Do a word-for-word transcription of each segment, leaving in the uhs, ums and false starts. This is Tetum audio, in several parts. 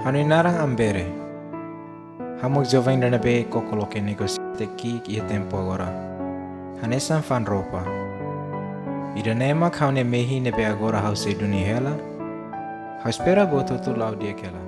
Ha'u-nia naran Ambere. Ha'u mak joven ida ne'ebé koko loke negosiante ki'ik iha tempu agora. Hanesan fa'an roupa. Ida-ne'e mak ha'u-nia mehi ne'ebé agora ha'u sei duni hela. Ha'u espera buat hotu la'o di'ak hela.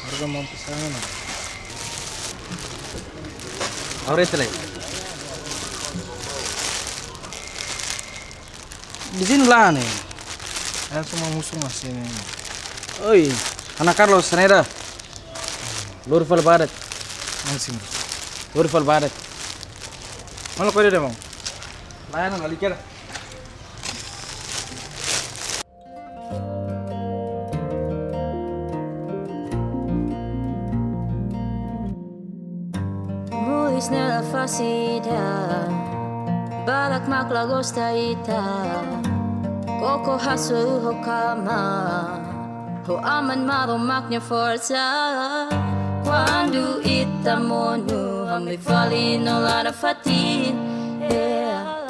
Harga mampu sana. Aure tele. Di sini lah nih. Yang semua musuh masih ini. Oi, anak Carlos, sana ada. Lori fali badak. Masih. Lori fali badak. Mana kau ada, Bang? Lain, nggak liker. Moris ne'e la fásil ida, barak mak la gosta ita. Koko hasoru ho kama, ho Aman Maromak nia forsa. Kuandu ita monu, ami fali no la nafatin. Yeah.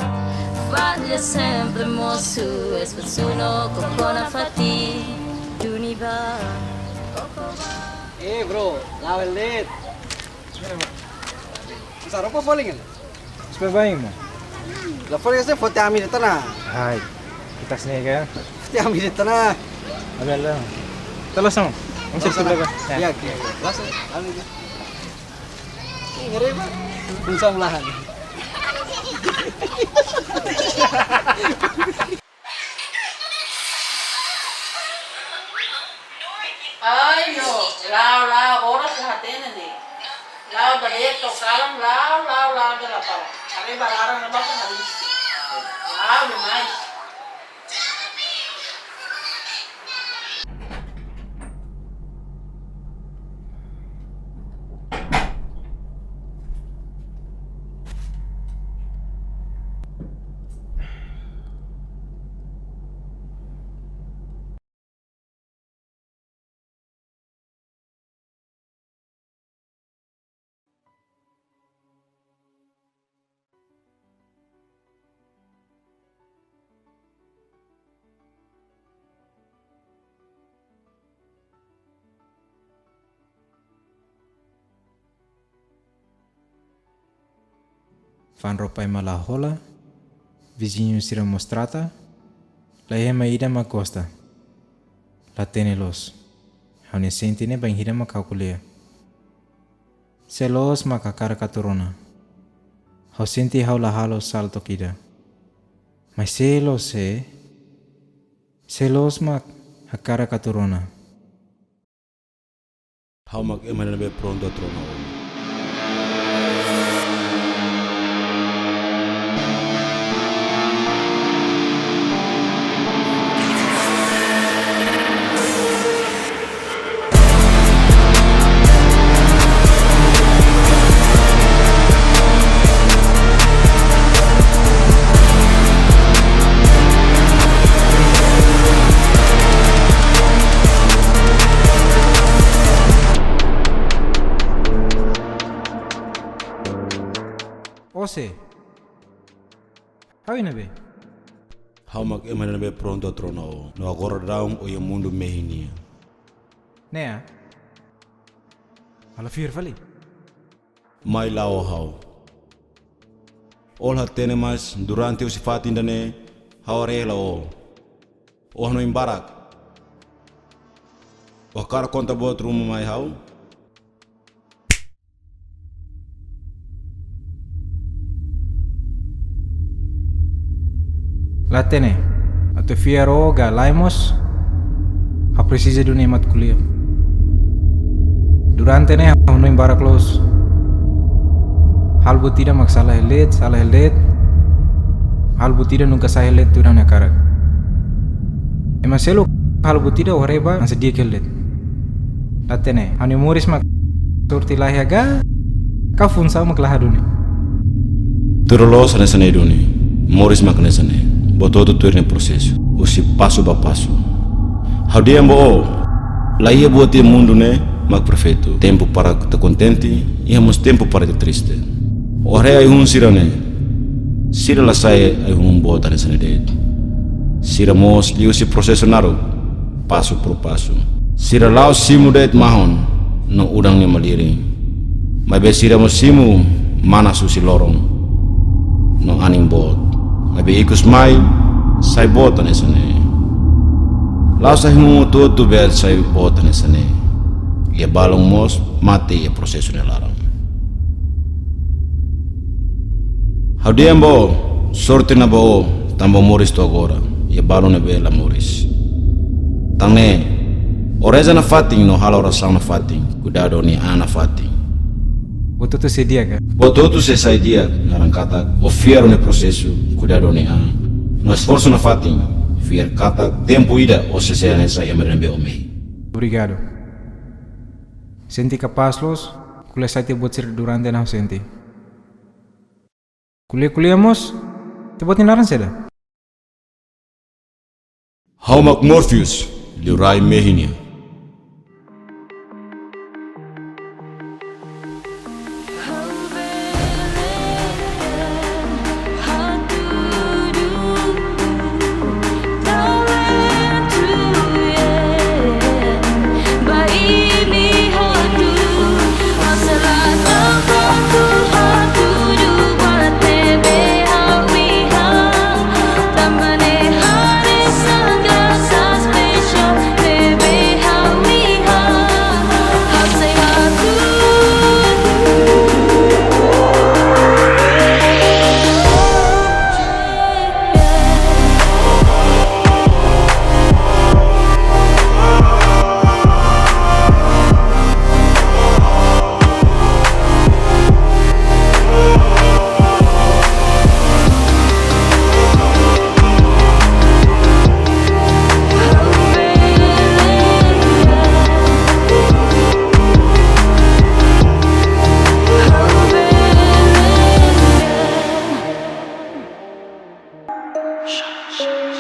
Falla sempre mosu, esforsu no koko nafatin. Duni ba, koko ba. Eh, bro, la'o hela de'it. Sarapan fali kan? Supaya baik, mo. La fali se foti ami de'it ona. Hai. Kita sini ya. Foti ami de'it ona. Agak lah. Telah sama. Masih sudah, Bang. Ya. Ya, oke. Langsung. Ami. Ini ngeri, Bang. Bisa melahan. Ai, no, la'o, la'o, oras la hatene ne'e. La'o ba de'it to'o kalan, la'o, la'o, la'o, dala para. Haree ba laran ne'ebá ka halis. La'o demais. Fa'an roupa ema la hola, viziñu sira mós trata, la iha ema ida mak gosta. La hatene loos. Ha'u-nia sente ne'e bainhira mak ha'u ko'alia. Sé loos mak hakarak atu rona. Ha'u sente ha'u la halo sala to'o ida. Mas sé loos sé, sé loos mak hakarak atu rona. Ha'u mak ema ne'ebé prontu atu rona ó. Ha'u iha ne'ebé? Ha'u mak ema ne'ebé prontu atu rona ó. No agora daudaun ó iha mundu mehi nian. Ne'e? Halo fiar fali. Mai la'o ha'u. Ó la hatene maibé durante husi fatin ida-ne'e ha'u haree hela ó. Ó hanoin barak. Ó hakarak konta buat ruma mai ha'u? La hatene, atu fiar ó ka lae mós, ha'u presiza duni ema atu ko'alia. Durante ne'e ha'u hanoin barak loos. Halo buat ida mak sala hela de'it, sala hela de'it. Halo buat ida nunka sai hela de'it tuir ha'u-nia hakarak. Ema seluk halo buat ida ó haree ba hanesan di'ak hela de'it. La hatene, ha'u-nia moris mak sorte la iha ka, ka fun sa'e mak la iha duni. Tuir loloos hanesan ne'e duni, moris mak hanesan ne'e, buat hotu tuir nia prosesu, husi pasu ba pasu. Ha'u dehan ba ó, la iha buat iha mundu ne'e mak perfeitu. Tempu para ita kontente, iha mós tempu para ita triste. Ó haree ai-hun sira-ne'e, sira la sai ai-hun boot hanesan ne'e de'it. Sira mós liuhusi prosesu naruk, pasu por pasu. Sira la'o simu de'it mahon no udan nia malirin. Maibé sira mós simu manas husi loron no anin boot. Maibé ikus mai sai boot hanesan ne'e. La'ós ai-hun hotu-hotu bele sai boot hanesan ne'e. Iha balun mós mate iha prosesu nia laran. Ha'u dehan ba ó, sorte ona ba ó, tanba ó moris to'o agora, iha balun ne'ebé la moris. Tan ne'e, ó reza nafatin no halo orasaun nafatin, kuidadu ó-nia an nafatin. Buat hotu sei di'ak ka? Buat hotu sei sai di'ak, naran katak ó fiar ó-nia prosesu, kuidadu ó-nia an. No esforsu nafatin, fiar katak tempu ida ó sei sai hanesan ema ne'ebé ó mehi. Obrigadu. Sente kapás loos, ko'alia sai tiha buat sira durante ne'e ha'u sente. Ko'alia, ko'alia mós, ita-boot nia naran saida? Ha'u mak Morpheus, liurai mehi nian.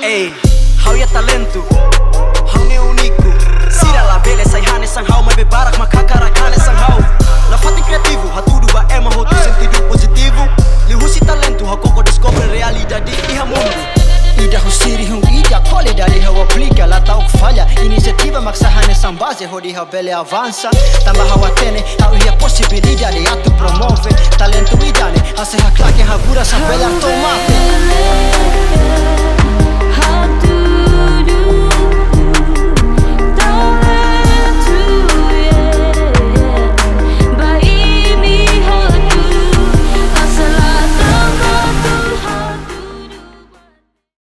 Ei, ha'u iha talentu, ha'u ne'e úniku. Sira labele sai hanesan ha'u, maibé barak mak hakarak hanesan ha'u. Nafatin kriativu, hatudu ba ema hotu sentidu pozitivu. Liuhusi talentu, ha'u koko deskobre realidade iha mundu. Ida husi rihun ida, kualidade ha'u aplika, la ta'uk falla. Inisiativa mak sai hanesan baze hodi ha'u bele avansa. Tanba ha'u hatene, ha'u iha posibilidade atu promove talentu ida-ne'e. Ha'u sei haklaken, ha'u guras, ha'u bele atu mate.